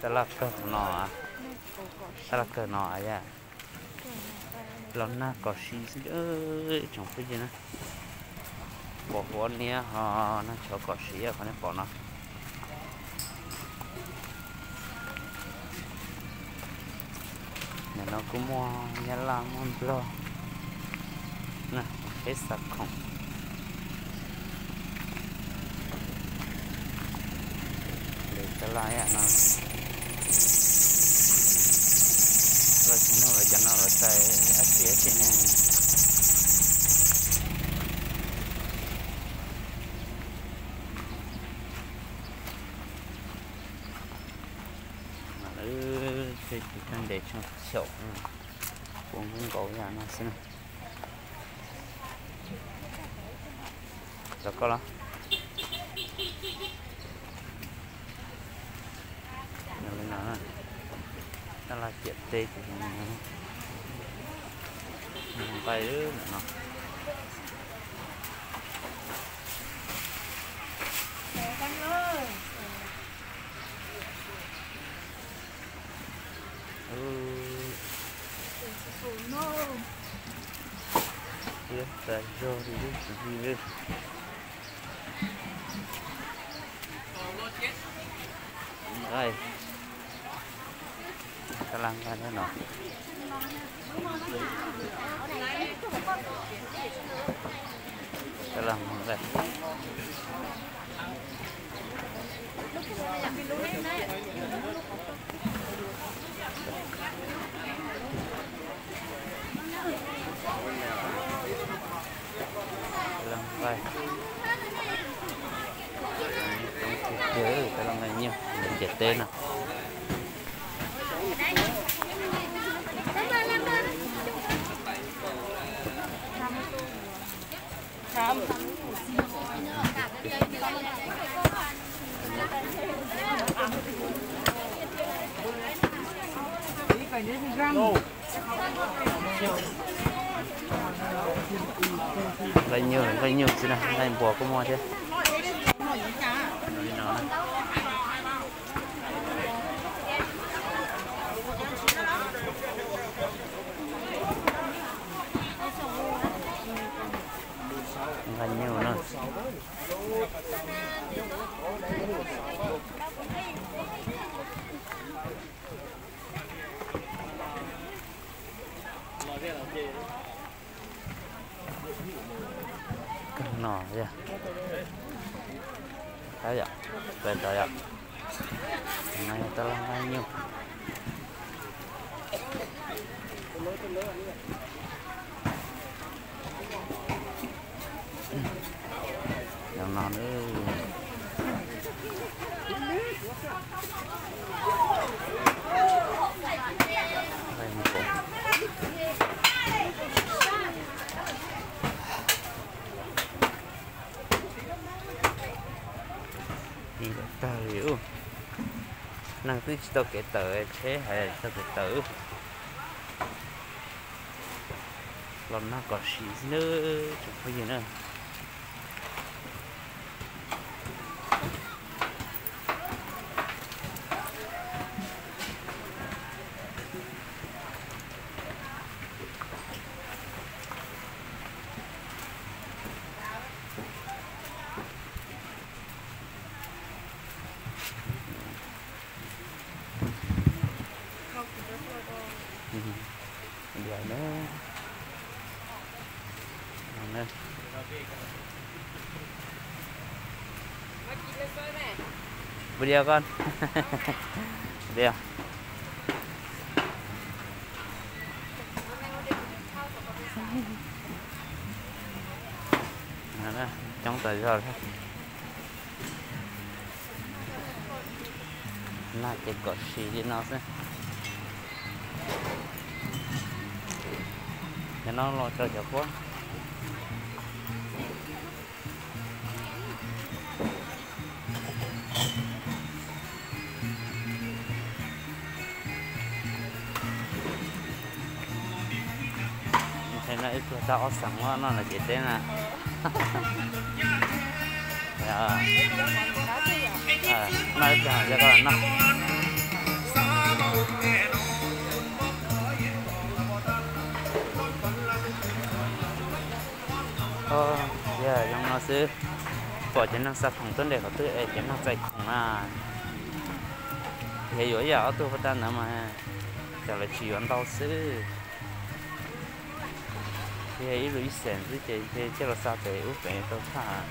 Tab laj kawg no, tab laj kawg no yom. Los nag kom si xwb tsoom phooj ywg na. Pom huab niab ho nag tshov kom si qhov nej pom no. Ntawm no kuj muaj Nyab Laj muaj Nplog na, peb xav khoom. Tab laj no, los tsis nug los cov no los txais dab tsi dab tsi ne. Tej tus kheej ntes tsoo xyaum, puas nkaus nkaus yam no xwb na. Los koj los. Li no, tab laj ciam teb ces nqaij no. Tiab tas zog li lub txiv yig lawm. Nqaij, tab laj nqaij no. Tab laj nqaij. Tab laj nqaij, tab laj nqaij nyuj ciam teb no. Nqaij nyuj, nqaij nyuj xwb na, nqaij npua kuj muaj thiab. Nqaij nyuj na. Kawg no yom. Tab yom, peb tau yom. No yog tab laj nqaij nyuj. Yog no na. Ib tag li ub, neeg twb tsis tau kev tawm, tsheb hais tsis tau kev tawm. Los nag kom sim xwb nawb tsoom phooj ywg na. Diam na. Video con. Video. Coob tas zog. Nag ces kom sim li no xwb. Cov no los rau cov huab. Ntshe no ib pluag tau ob xeem no lawm ces teb na. No ib pliag ntshe koj los noj. Xwb, pom cov neeg xa khoom tuaj nres qhov twg es cov neeg txais khoom na, yog yuav ib yam ob tug puag ta ntawd mas cov lawv tsis yuav ntau xwb. Yog ib lus ib xees xwb ces coj los xa pem ub pem tau thaj.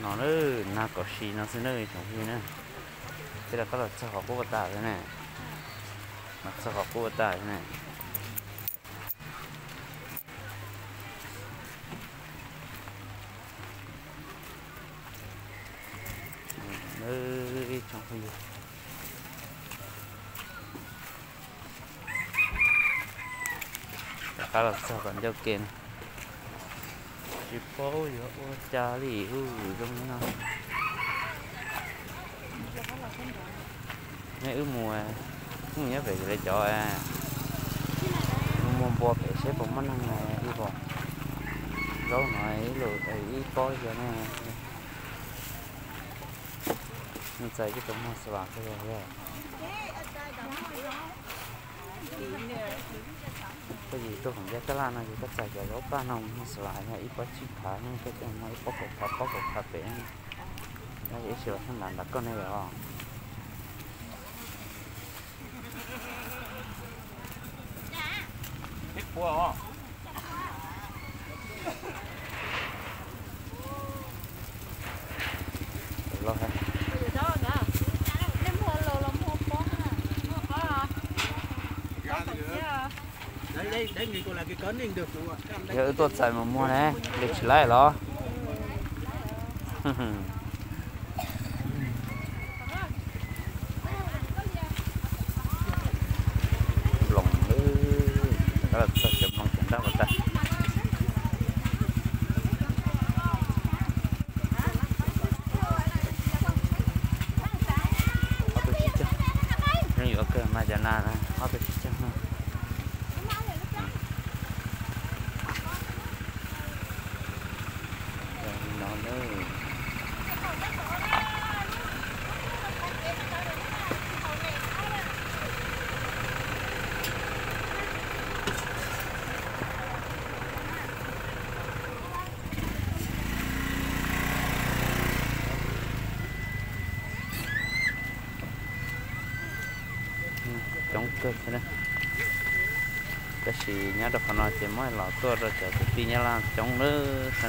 No na, nag kom si no xwb na tsoom phooj ywg na. Thiaj rov qab los txog qhov qub ua tas xwb ne. Los txog qhov qub ua tas xwb ne. Tsoom phooj ywg, rov qab los txog kom ncauj ke no. Tsis paub yuav ua cas li, zoo li no. Nej wb mus, wb mus nyob pem lawv cov, muag npua pem seb puas muaj neeg wb pom. Zaub no ib lus ib pob xyov ne. Txais tib tug muag xas vas xwb yog. Koj yim tuaj khoom ncaj tab laj no ces koj txais cov zaub paj no muag xas vas yog ib pob tsib phav, koj coj muag ib pob kaum phav, pob kaum phav pem. Ib sim los thaj nram nram koj ne yog. Yog wb tuaj txais mus muag ne, li tsis laib los. Nploos, rov qab los txog cov nploos cov nrab ua tag. Ob tug tsib caug, zoo yuav kawg mas cov nas ob tug tsib caug no. No na. Coob kawg thiab na. Tab sis nyob rau qhov no ces muab los tuaj rau cov kwv tij Nyab Laj coob lawm thiab no.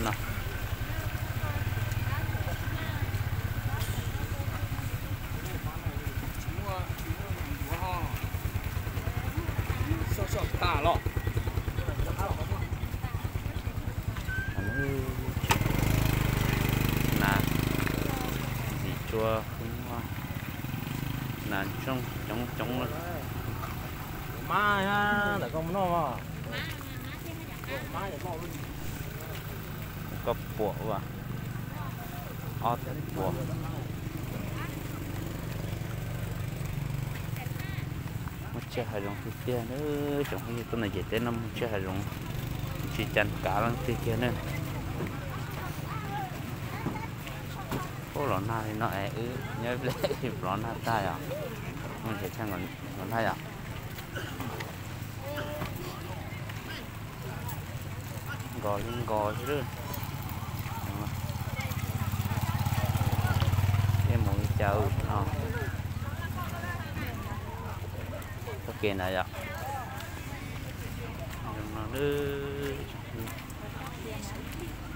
Nas ntxim tsuag, nas ntsooj coob coob li. Koj puas ua ob tug puas. Muaj tsiaj hav zoov tiag tiag na, tsoom phooj ywg, tuaj ntawm ciam teb no muaj tsiaj hav zoov tsis cas kav leej twg kiag na. Ub, los nag li no es wb nyob ib pliag plov nag tag yom. Mus nrhiav chaw los nag yom. Nkos li nkos xwb lawm. Ej, mus li cas no. Txoj kev na yom.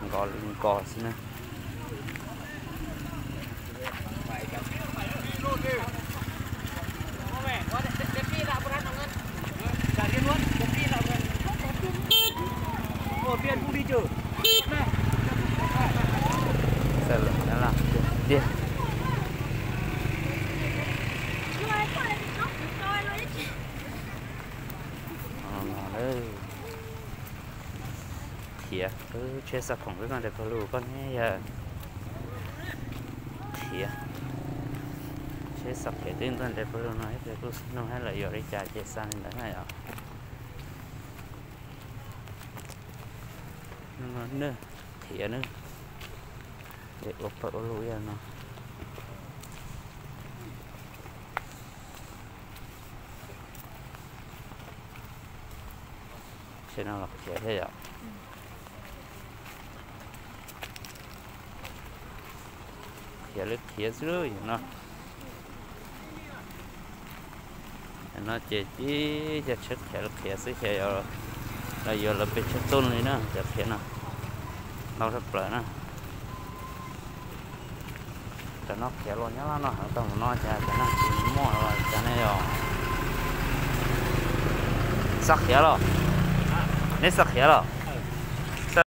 Nkos li nkos xwb na. Txawm lawm na, tiag tiag. Thiab, tsheb xa khoom twb tuaj nres pawg lug koj ne yawg. Thiab, tsheb xa phem twb tuaj nres pawg lug no, ib pliag kuj nug hais lawm yuav li cas ces xa li ntawd na yom. Nws thiab nws, es ua pawg ua lug ib yam no. Los khiav thiab yom. Khiav li khiav xwb no. No ces ib co tsheb khiav los khiav xwb ces los yuav lawv pes tsawg tuj li na, cov khiav no ntau tshaj plaws na. Cov no khiav los nyob no heev tau mus no cas cov no tsis muaj los cas ne yom. Xav khiav los? Neb xav khiav los?